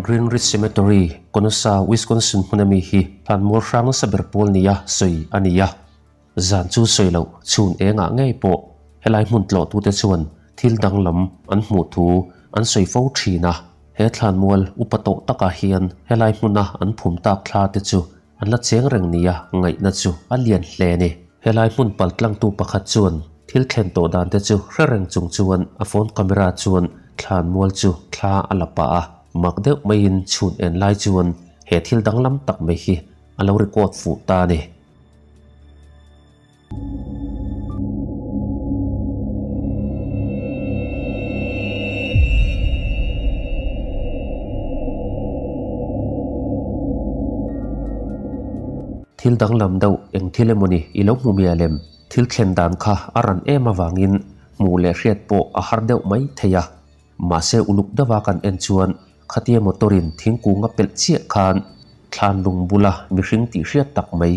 Green Ridge Cemetery, Kenosha, Wisconsin hmuna mi hi thlanmual hrang nasa ber pawl nia sawi a ni a. Zan chu sawi loh chhun engah ngei pawh helai hmun tlawhtute chuan thil danglam an hmuh thu an sawi fo thin a. He thlanmual upa tawh takah hian helai hmuna an phum tak thla te chu an la cheng reng nia ngaihna chu a lian hle a ni. Helai hmun paltlangtu pakhat chuan thil thlen tawh dan te chu hre reng chung chuan a phone camera chuan thlanmual chu thla a la pah a, mak deuh maiin chhun en lai chuan he thil danglam tak mai hi a lo record fuh ta a ni. Thil danglam deuh eng thil emawni i lo hmu mial em? Thil thlen dan kha a ran em avangin hmuh leh hriat pawh a har deuh mai thei a. Mahse uluk deuha kan en chuan khatia motor-in thingkung a pelh chiah khan thlan lung bula mihring tih hriat tak mai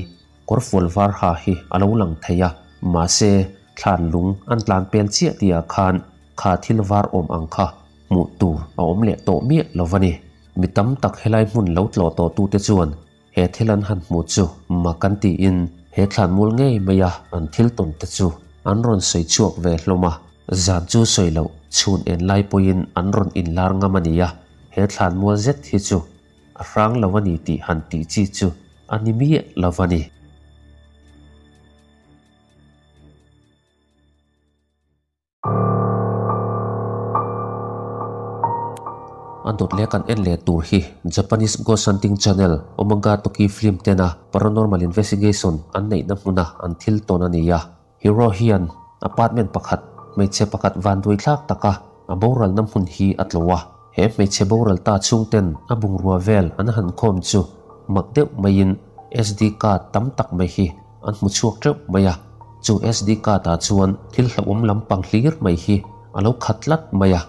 Kawrfual var ha hi a lo lang thei a, mahse thlan lung an tlan pel chiah tihah khan kha thil var awm ang kha hmuh tur a awm leh tawh miah lo va ni. Mi tam tak helai hmun lo tlawh tawh tute chuan he thil an han hmuh chu mak an tiin he thlan mul ngei maia an thil tawn te chu an rawn sawi chhuak ve hlawm a. Zan chu sawi loh chhun en lai pawhin an rawn inlar ngam a ni a, he thlan mual zet hi chu A hrang lo a ni tih han tih chi chu a ni miah lo a ni. A dawt leh kan en leh tur hi Japanese Ghost Hunting Channel Omega Toki Film tena Paranormal Investigation an neihna hmuna an thil tawn a ni a. Hero hian apartment pakhat hmeichhe pakhat vanduai thlak taka a boralna hmun hi a tlo a. He hmeichhe boral ta chhungten a bungrua vel an han khawm chu mak deuh maiin SD card tam tak mai hi an hmu chhuak teuh mai a. Chu SD card ah chuan thil hlauhawm lampang hlir mai hi a lo khat tlat mai a.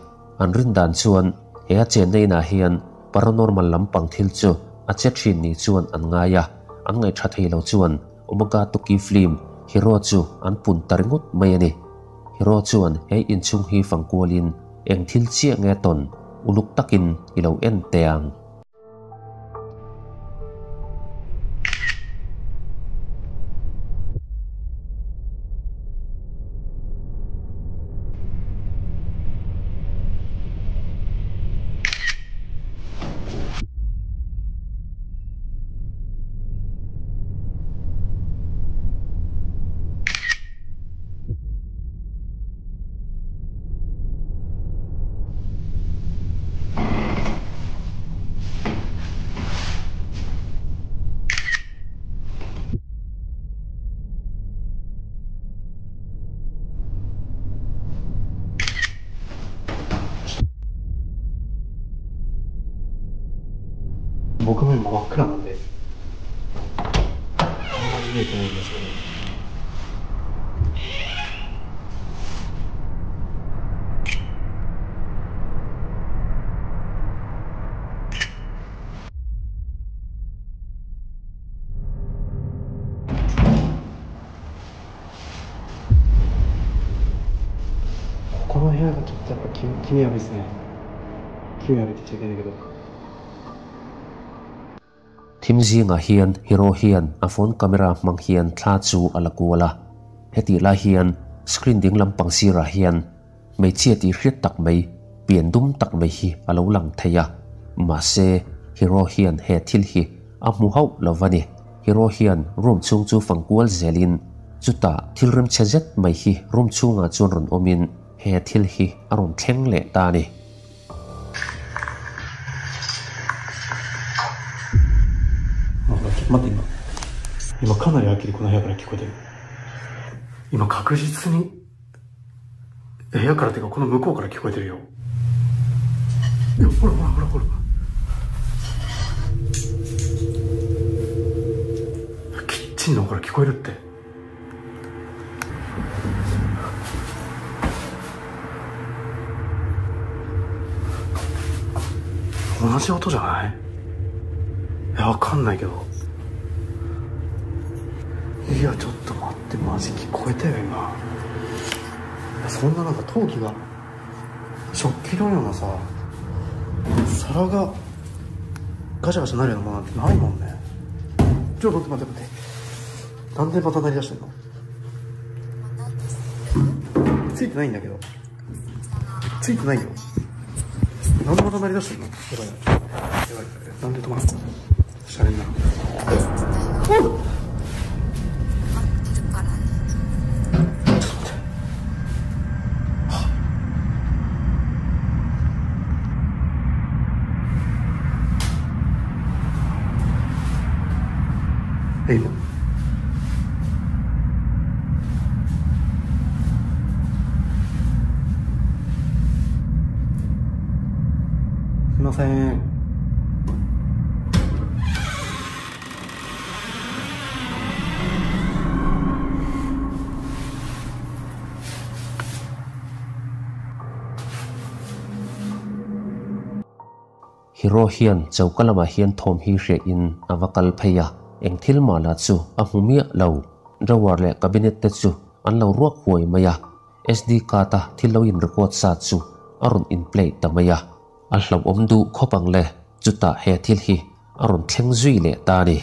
An rin dan chuan he a chenna inah hian paranormal lampang thil chu a che thin ni chuan an ngai a, an ngaihṭha thei lo chuan Omega Toki film Hero chu an pun ta ringawt mai a ni. Hero chuan he inchhung hi fangkualin eng thil chiah nge tawn uluk takin i lo en teh ang. 僕も今真っ暗なんで、あんまり見えてないんですけど。ここの部屋がちょっとやっぱ気味悪いですね。気味悪いって言っちゃいけないけど。 Thim zingah hian Hero hian a phone camera hmang hian thla chu a la kual a. Hetih lai hian screen ding lampang sirah hian hmeichhia tih hriat tak mai, pian dum tak mai hi a lo lang thei a. Mahse, Hero hian he thil hi a hmu hauh lo va ni. Hero hian room chhung chu fang kual zelin chutah thil remchhe zet mai hi room chhungah chuan rawn awmin he thil hi a rawn thleng leh ta a ni. 待って今。今かなりはっきりこの部屋から聞こえてる。今確実に部屋からっていうかこの向こうから聞こえてるよ。いや、ほらほらほらほら。キッチンの方から聞こえるって。同じ音じゃない？いや、わかんないけど。いや、ちょっと待って、マジ聞こえたよ、今。そんな陶器が、食器のようなさ、皿がガシャガシャなるようなものなんてないもんね。ちょっと待って待って待って。なんでまた鳴り出してんの？ついてないんだけど。ついてないよ。なんでまた鳴り出してんの？やばいやばい。やばい。なんで止まるの？しゃれんな。おっ！ちょっと待って。え、今。すいません。Hiro hian choka lamah hian thawm hi hriah in a va kal phei a, eng thil mah lah chu a hmu miah lo. Drawer leh cabinet te chu an lo ruak huai mai a, SD card a thil lo in record sa chu a rawn in play ta mai a, a hlauhawm duh khawp ang le, chutah he thil hi a rawn thleng zui leh ta a ni.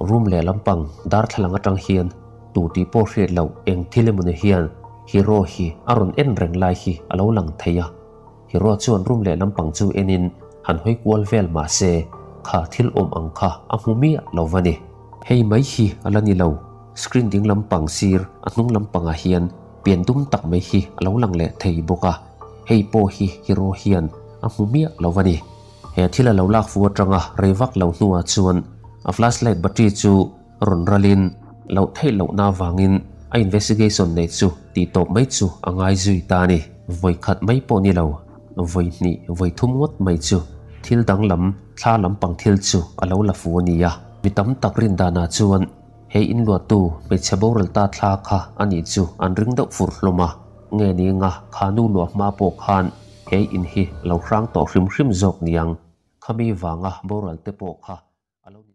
Room leh lampang darthlalang atang hian tu tih pawh hriat loh eng thil emawni hian Hero hi a rawn en reng lai hi a lo lang thei a. Hero chuan room leh lampang chu enin han hawi kual vel mah se kha thil awm ang kha a hmu miah lo va ni. Hei mai hi a la ni lo, screen ding lampang sir a hnung lampangah hian pian dum tak mai hi a lo lang leh thei bawk a, hei pawh hi Hero hian a hmu miah lo va ni. He thil a lo lak fu atanga rei vak lo hnuah chuan a flashlight battery chu rawn ralin loh theih lohna avangin a investigation nei chu tih tawp mai chu a ngai zui ta a ni. Vawi khat mai pawh ni lo, vawi hnih, vawi thum ngawt mai chu thil danglam, thla lampang thil chu a lo la fu a ni a. Mi tam tak rin danah chuan he inluahtu hmeichhe boral ta thla kha a nih chu an ring deuh fur hlawm a, nge ni nga kha nu luah hma pawh khan he in hi a lo hrang tawh hrim hrim zawk niang, khami vanga boral te pawh kha a lo ni.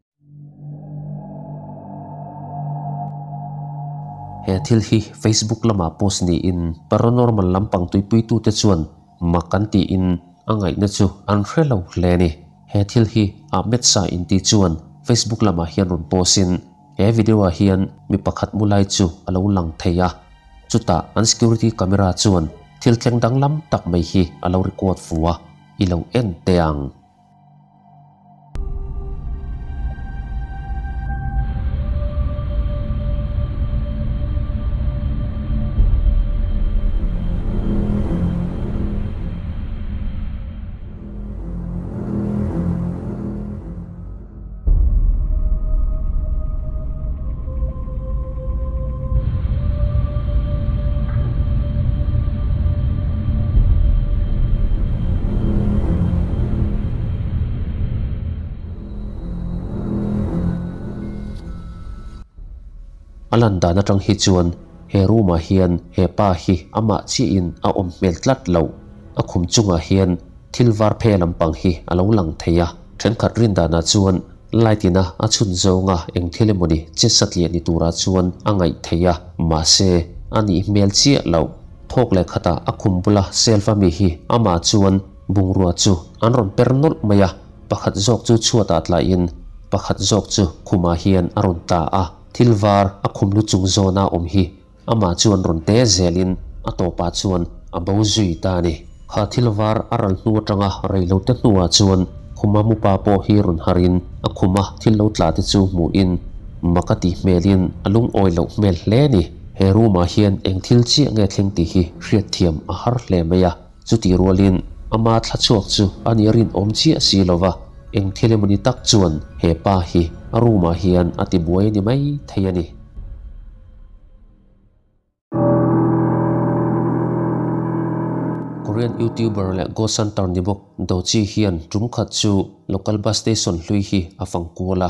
He thil hi Facebook lamah post niin paranormal lampang tuipuitute chuan mak an tiin a ngaihna chu an hre lo hle a ni. He thil hi Ahmed Sa inti chuan Facebook lamah hian rawn post in he video ah hian mi pakhat mu lai chu a lo lang thei a, chutah an security camera chuan thil thleng danglam tak mai hi a lo record fu a, i lo en teh ang. A lan dan atang hi chuan he room ah hian he pa hi amah chiahin a awm hmel tlat loh. A khum chungah hian thil var phe lampang hi a lo lang thei a. Thenkhat rin danah chuan light ina a chhun zawnga eng thil emawni che satliah ni turah chuan a ngaih thei a, mahse a nih hmel chiah loh. Thawk leh khatah a khum bula self a mi hi amah chuan bungrua chu an rawn per nawlh mai a, pakhat zawk chu chhuatah tlaihin pakhat zawk chu khumah hian a rawn tla a, thil var a khum lu chung zawna awm hi amah chuan rawn te zelin a tawpah chuan a bo zui ta a ni. Kha thil var a ral hnu atanga rei lo te hnuah chuan khuma mupa pawh hi rawn harin a khuma thil lo tla te chu hmuhin mak a tih hmelin a lungawi loh hmel hle a ni. He room ah hian eng thil chiah nge thleng tih hi hriatthiam a har hle mai a, chutih rualin ama thla chhuak chu a nih rinawm chiah si lova, eng thil emawni tak chuan he pa hi a room ah hian a ti buai a ni mai thei a ni. Korean YouTuber leh Ghost Hunter ni bawk Dochi hian tum khat chu local bus station hlui hi a fang kual a.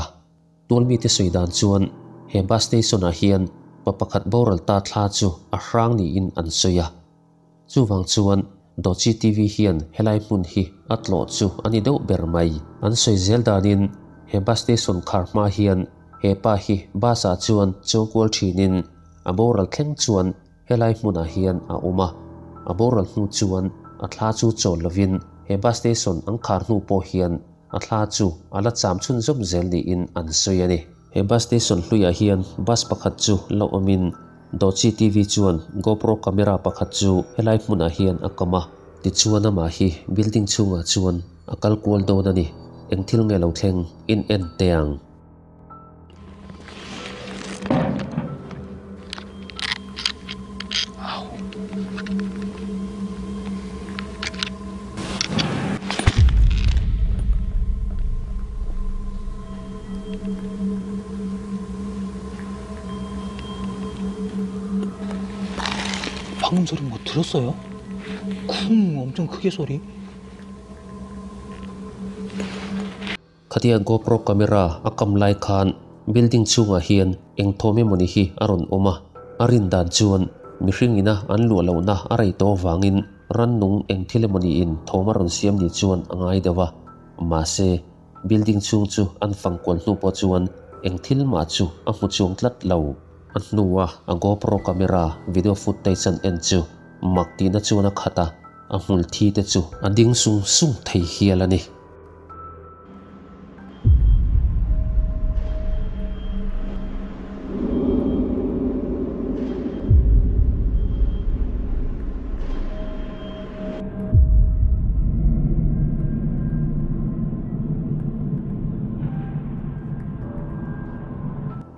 Tualmite sawi dan chuan he bus station ah hian Pa pakhat boral ta thla chu a hrang niin an sawi a. Chuvang chuan Dochi TV hian helai hmun hi a tlawh chu a ni deuh ber mai. An sawi zel danin he bus station khar hma hian he pa hi bus ah chuan chuang kual thinin a boral thleng chuan helai hmunah hian a awm a. A boral hnu chuan a thla chu chawl lovin he bus station an khar hnu pawh hian a thla chu a la cham chhunzawm zel niin an sawi a ni. He bus station hluiah hian bus pakhat chu la awmin Dochi TV chuan GoPro camera pakhat chu helai hmunah hian a kam a. Tichuan amah hi building chhungah chuan a kal kual dawn a ni. Eng thil nge lo thleng in en teh ang. 방금 소리 뭐 들었어요? 쿵 엄청 크게 소리. Khatia GoPro camera a kam lai khan building chhungah hian eng thawm emawni hi a rawn awm a, a rin dan chuan mihring ina an luah lohna a rei tawh avangin rannung eng thil emawni in thawm a rawn siam ni chuan a ngai deuh a, mahse building chhung chu an fang kual hnu pawh chuan eng thil mah chu a hmu chuang tlat lo. A hnua a GoPro camera video footage an en chu mak tihna chuan a khat a, a hmul thi te chu a ding sung sung thei hial a ni.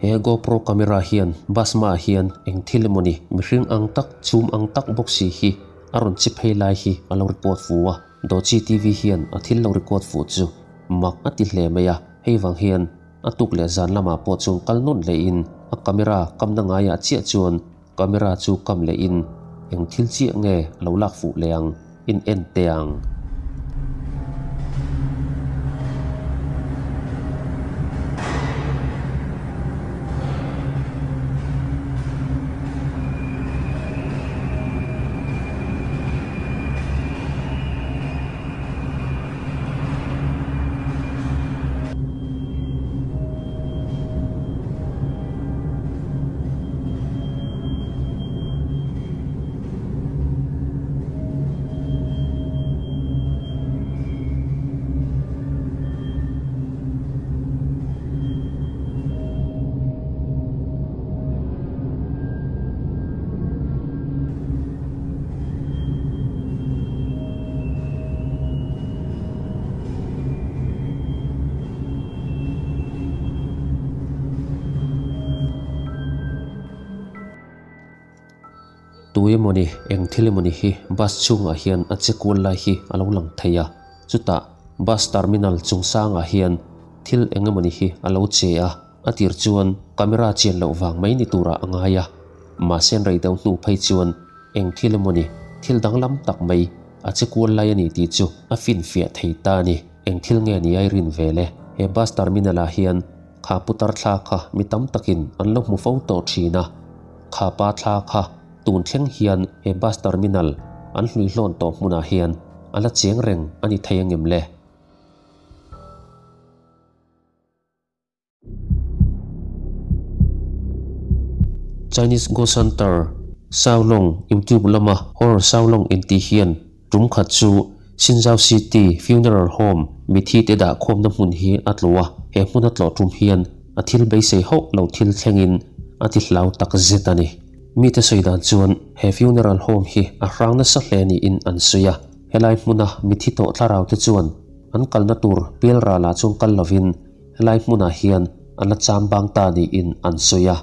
He GoPro camera hian bus hmaah hian eng thil emawni mihring ang tak chhum ang tak bawk si hi a rawn chi phei lai hi a lo record fu a. Dochi TV hian a thil lo record fuh chu mak a ti hle mai a, hei vang hian a tuk leh zan lamah pawh chuan kal nawn lehin a camera kamna ngaiah chiah chuan camera chu kam lehin eng thil chiah nge a lo lak fuh leh ang in en teh ang. Tu emawni eng thil emawni hi bus chhungah hian a che kual lai hi a lo lang thei a, chutah bus terminal chung sangah hian thil eng emawni hi a lo che a, a tir chuan camera chian loh vang mai ni turah a ngai a, mahse an rei deuh hnu phei chuan eng thil emawni thil danglam tak mai a che kual lai a ni tih chu a finfiah thei ta a ni. Eng thil nge ni a i rin ve le? He bus terminal ah hian kha putar thla kha mi tam takin an lo hmu fo tawh thin a, kha pa thla kha tun thleng hian he bus terminal an hlui hlawn tawh hmunah hian a la cheng reng a ni thei angem le? Chinese Ghost Hunter Shaolong YouTube lama Horror Shaolong intih hian tum khat chu Xinzhou City Funeral Home mithi te dah khawmna hmun hi a tlo a, he hmun a tlawh tum hian a thil beisei hauh lo thil thlengin a ti hlau tak zet a ni. Mite sawi dan chuan he funeral home hi a hrang nasa hle niin an sawi a, helai hmuna mithi tawh thlarau te chuan an kalna tur pial ralah chuan kal lovin helai hmunah hian an la cham bang ta niin an sawi a.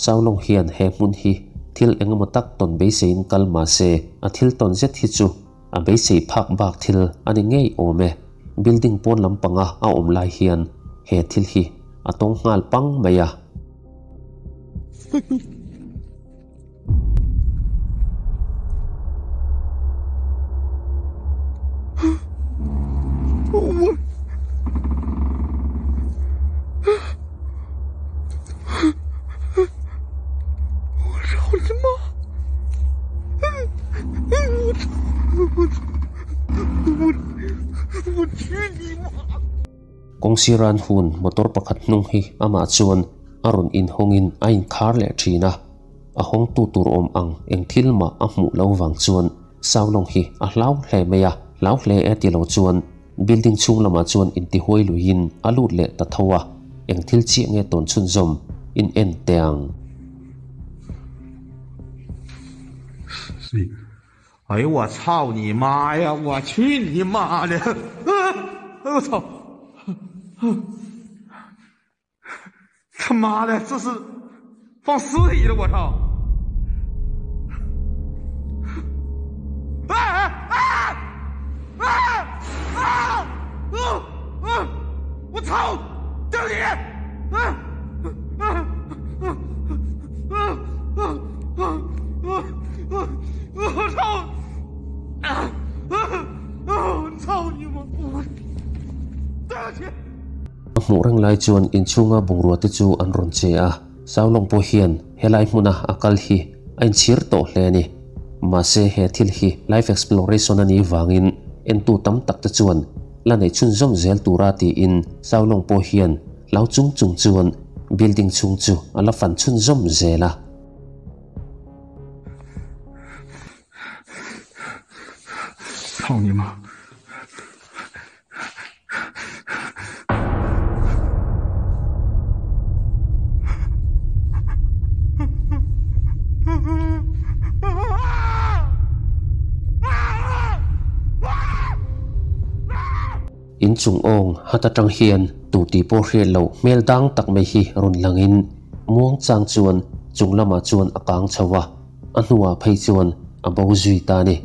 Saulawng hian he hmun hi thil engemaw tak tawn beiseiin kal mah se a thil tawn zet hi chu a beisei phak bak thil a ni ngei awm e. Building pawn lampanga a awm lai hian he thil hi a tawng nghal pang mai a. 操你妈！我操！我操！我我去你妈！ Kawngsir an hun motor pakhat hnung hi amah chuan a rawn inhawngin a inkhar leh thin a, a hawngtu tur awm ang eng thil mah a hmuh lo vang chuan Saulawng hi a hlau hle mai a, hlau hle e ti lo chuan building chhung lamah chuan intihuai luiin a lut leh ta tho a, eng thil chiah nge tawn chhunzawm in en teh ang. 哎呦我操你妈呀！我去你妈的！哎我操！他妈的，这是放尸体了！我操！啊啊啊啊啊！我操！对不起！啊啊啊啊啊啊啊！我操！啊啊啊！我操你妈！我对不起！ A hmuh reng lai chuan inchhunga bungrua te chu an rawn che a, Saulawng pawh hian helai hmuna a kal hi a inchhir tawh hle a ni. Mahse he thil hi life exploration a nih vangin entu tam tak te chuan la neih chhunzawm zel tura tiin Saulawng pawh hian hlau chung chung chuan building chhung chu a la fan chhunzawm zel a. 操你妈！ In chung awng hat atang hian tu tih pawh hriat loh hmel dang tak mai hi rawn langin muang chang chuan chung lamah chuan a kang chho a, a hnuah phei chuan a bo zui ta a ni.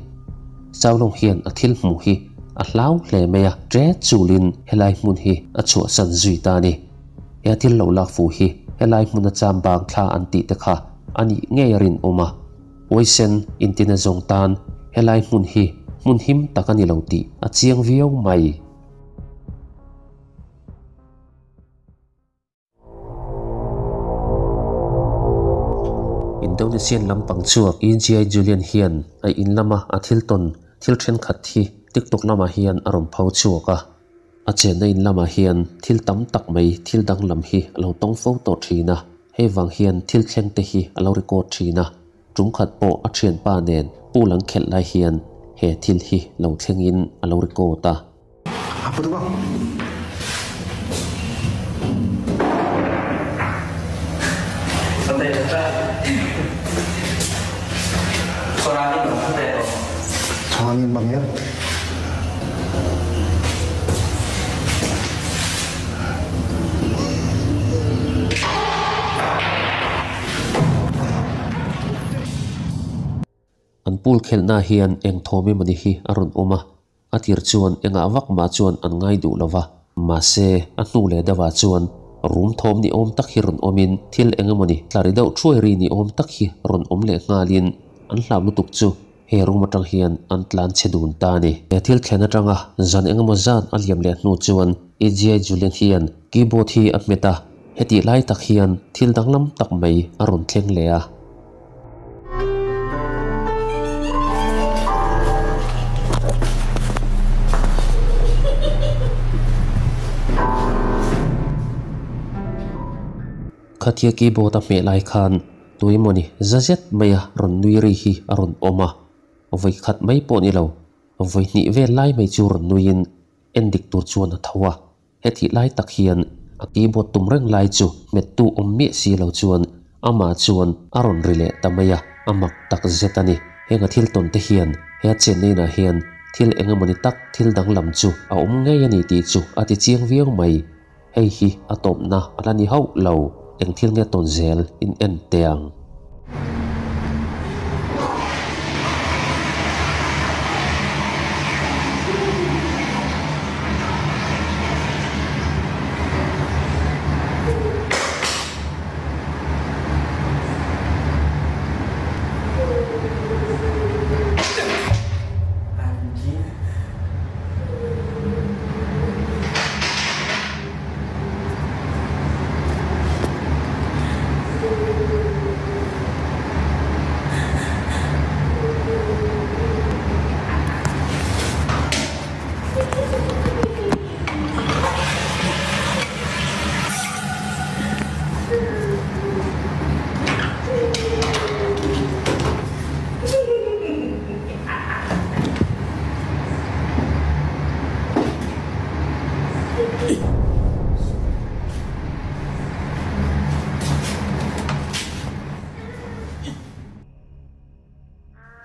Saulawng hian a thil hmuh hi a hlau hle mai a, ṭe chulin helai hmun hi a chhuahsan zui ta a ni. He thil lo lak fuh hi helai hmuna cham bang thla an tih te kha a nih ngei a rinawm a. Huaisen intina zawng tan helai hmun hi hmun him tak a ni lo tih a chiang viau mai. Indonesian lampang chhuak EGI Julian hian a in lama a thil tawn thil thenkhat hi TikTok lamah hian a rawn pho chhuak a. A chenna in lamah hian thil tam tak mai thil danglam hi a lo tawng fo tawh thin a, hei vang hian thil thleng te hi a lo record thin a. Tum khat pawh a thianpa nen pool an khelh lai hian he thil hi lo thlengin a lo record a. Apa tu bang? Chhangin bang hian. An pool khelhna hian eng thawm emawni hi a rawn awm a, a tir chuan engah vak mah chuan an ngai duh lo va, mahse a hnu leh deuhah chuan rum thawm ni awm tak hi rawn awmin thil eng emawni tla ri deuh thuai ri ni awm tak hi rawn awm leh nghalin an hlau lutuk chu he room atang hian an tlan chhe dun ta a ni. He thil thlen atanga zan eng emaw zat a liam leh hnu chuan AGI Julian hian keyboard hi a hmet a, hetih lai tak hian thil danglam tak mai a rawn thleng leh a. Khatia keyboard a hmeh lai khan tuemawni za zet maia rawn nui ri hi a rawn awm a, vawi khat mai pawh ni lo, vawi hnih vel lai mai chu rawn nuiin en dik tur chuan a tho a. Hetih lai tak hian a keyboard tum reng lai chu hmettu awm miah si lo chuan amah chuan a rawn ri leh ta mai a, a mak tak zet a ni. Heng a thil tawn te hian he a chenna inah hian thil eng emawni tak thil danglam chu a awm ngei a ni tih chu a ti chiang viau mai. Hei hi a tawpna a la ni hauh lo, eng thil nge tawn zel in en teh ang.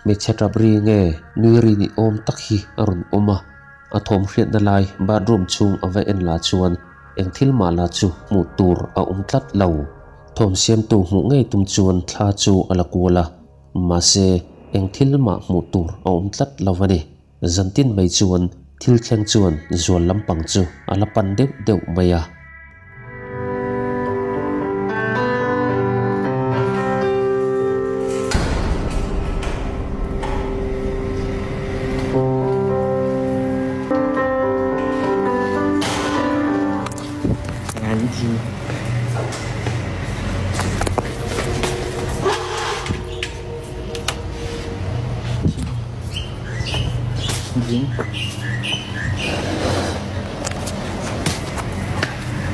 Hmeichhe tap ri nge nui ri ni awm tak hi a rawn awm a, a thawm hriatna lai bathroom chhung a va en lah chuan eng thil mah lah chu hmuh tur a awm tlat lo. Thawm siamtu hmuh ngei tum chuan thla chu a la kual a, mahse eng thil mah hmuh tur a awm tlat lo a ni. Zantin mai chuan thil thleng chuan zual lampang chu a la pan deuh deuh mai a.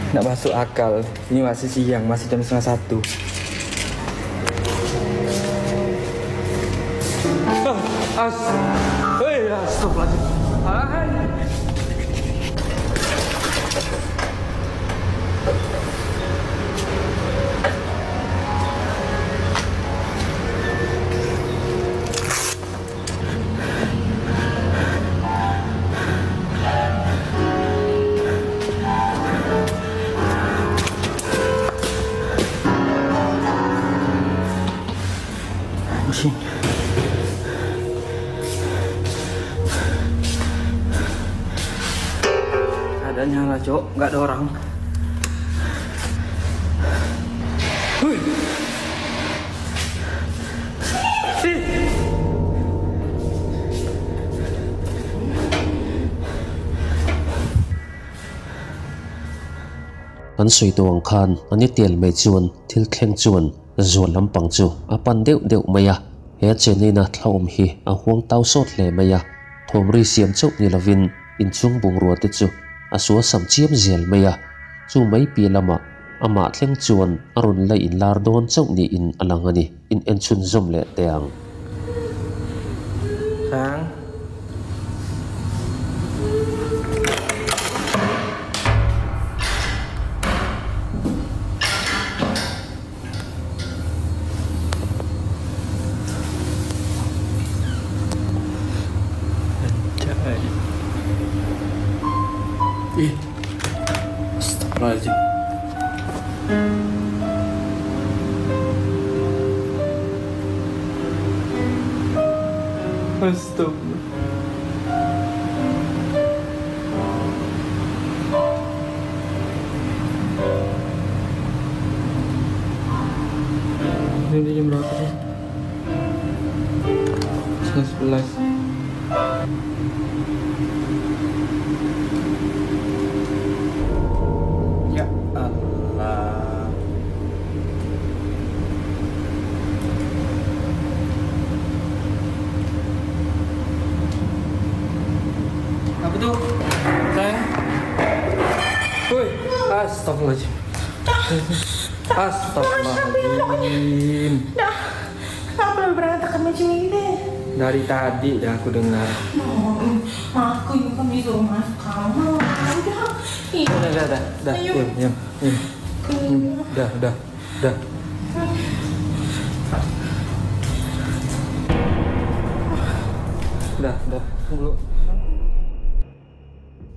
Nak masuk akal. Ini masih siang, masih jam setengah satu. Ah, as. Hei, astagfirullahaladzim. Hai. Anjing. Ada nyala, Cok. Nggak ada orang. Hui. Ih. Kan sawi tawh ang khan a ni tel mai chuan thil thleng chuan zual lampang chu a pan deuh deuh mai a, he a chenina thlauhawm hi a huang tau sawt hle mai a, thawmri siam chauh ni lovin inchhung bungrua te chu a sual sam chiam zel mai a, chu mai piah lamah amah thleng chuan a rawn la inlar dawn chauh niin a lang a ni, in en chhunzawm leh teh ang. Sang. Anjay. Ih. Astagfirullahaladzim. Astagfirullah. Ini jam berapa sih? Setengah sebelas. Ya Allah. Apa tuh? Sayang? Woi, astagfirullahaladzim. Astagfirullahaladzim. Dah, kenapa lu berantakan macam ini? Dari tadi dah aku dengar. Oh, aku ini kan disuruh masuk kamar. Udah. Ih. Udah, udah, udah, udah. Ayo. Diam, diam, diam. Iya. Udah, udah, udah. Udah, udah. Tunggu dulu.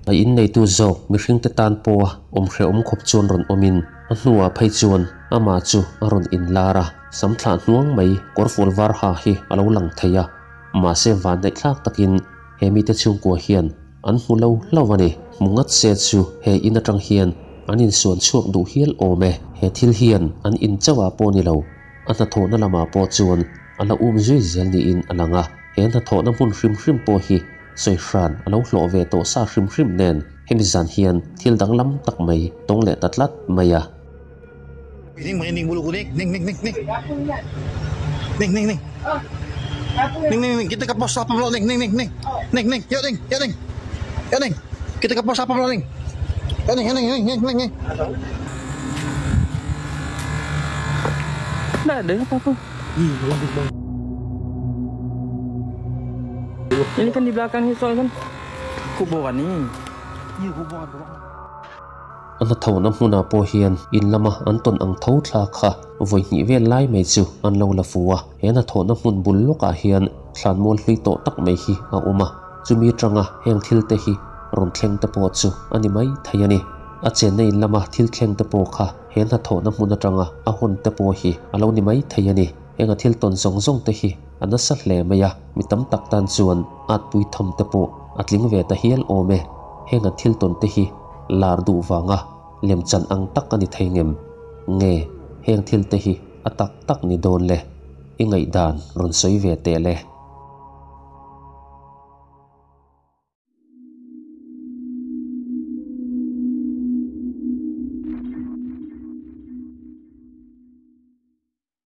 A in neitu zawk mihring te tan pawha awm hrehawm khawp chuan rawn awmin a hnuah phei chuan amah chu a rawn inlar a, sam thlah hnuang mai kawrfual var ha hi a lo lang thei a, mahse van daih thlak takin he mite chhungkua hian an hmu lo hlauh a ni. Hmu ngat se chu he in atang hian an insuan chhuak duh hial awm e, he thil hian an in chauhah pawh ni lo, a hnathawhna lamah pawh chuan a la um zui zel niin a lang a, he hnathawhna hmun hrim hrim pawh hi sawi hran a lo hlawh ve tawh sa hrim hrim nen hemi zan hian thil danglam tak mai tawng leh ta tlat mai a. Ning merinding bulu kuning, ning ning ning ning. Ning ning ning. Ning ning ning, kita ke pos 8 dulu ning ning ning ning. Ning ning, yuk ning, yuk ning. Yuk ning. Kita ke pos 8 dulu ning. Yuk ning, ning ning ning ning ning. Nggak ada apa-apa. Ini kan di belakang soal kan kuburan ni. Ya, kuburan, kuburan. A hnathawhna hmunah pawh hian in lama an tawn ang tho thla kha vawi hnih vel lai mai chu an lo la fu a. He hnathawhna hmun bul lawkah hian thlanmual hlui tawh tak mai hi a awm a, chumi atanga heng thil te hi rawn thleng te pawh chu a ni mai thei a ni. A chenna in lama thil thleng te pawh kha he hnathawhna hmun atanga a hawn te pawh hi a lo ni mai thei a ni. Heng a thil tawn zawng zawng te hi a nasa hle mai a, mi tam tak tan chuan atpui tham te pawh a tling ve ta hial awm e. Heng an thil tawn te hi lar duh vanga lemchan ang tak a ni thei ngem? Nge heng thil te hi a tak tak ni dawn le? I ngaihdan rawn sawi ve teh le.